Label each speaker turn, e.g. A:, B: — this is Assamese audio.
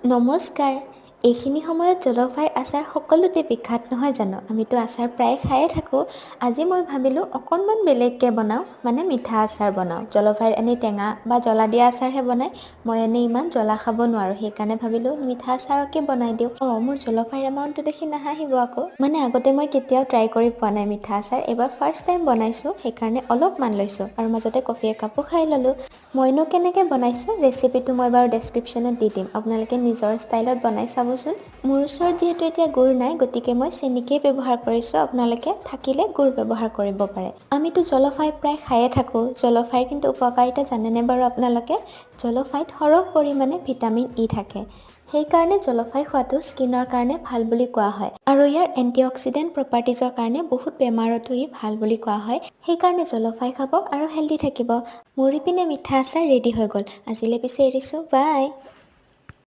A: নমস্কাৰ। এইখিনি সময়ত জলফাইৰ আচাৰ সকলোতে বিখ্যাত, নহয় জানো? আমিতো আচাৰ প্ৰায় খায়ে থাকোঁ। আজি মই ভাবিলোঁ অকণমান বেলেগকৈ বনাওঁ, মানে মিঠা আচাৰ বনাওঁ। জলফাইৰ এনেই টেঙা বা জ্বলা দিয়া আচাৰহে বনায়। মই এনেই ইমান জ্বলা খাব নোৱাৰোঁ, সেইকাৰণে ভাবিলোঁ মিঠা আচাৰকে বনাই দিওঁ। অঁ, মোৰ জলফাইৰ এমাউণ্টটো দেখি নাহাঁহিব আকৌ। মানে আগতে মই কেতিয়াও ট্ৰাই কৰি পোৱা নাই মিঠা আচাৰ, এইবাৰ ফাৰ্ষ্ট টাইম বনাইছোঁ, সেইকাৰণে অলপমান লৈছোঁ আৰু মাজতে কফি একাপো খাই ল'লোঁ। মইনো কেনেকৈ বনাইছোঁ, ৰেচিপিটো মই বাৰু ডেছক্ৰিপশ্যনত দি দিম, আপোনালোকে নিজৰ ষ্টাইলত বনাই চাবচোন। মোৰ ওচৰত যিহেতু এতিয়া গুড় নাই, গতিকে মই চেনিকেই ব্যৱহাৰ কৰিছোঁ। আপোনালোকে থাকিলে গুড় ব্যৱহাৰ কৰিব পাৰে। আমিতো জলফাই প্ৰায় খায়ে থাকোঁ। জলফাইৰ কিন্তু উপকাৰিতা জানেনে বাৰু আপোনালোকে? জলফাইত সৰহ পৰিমাণে ভিটামিন ই থাকে, সেইকাৰণে জলফাই খোৱাটো স্কিনৰ কাৰণে ভাল বুলি কোৱা হয় আৰু ইয়াৰ এণ্টি অক্সিডেণ্ট প্ৰপাৰ্টিজৰ কাৰণে বহুত বেমাৰতো ই ভাল বুলি কোৱা হয়। সেইকাৰণে জলফাই খাব আৰু হেল্ডি থাকিব। মোৰ ইপিনে মিঠা আচাৰ ৰেডি হৈ গ'ল। আজিলৈ পিছে এৰিছোঁ, বাই।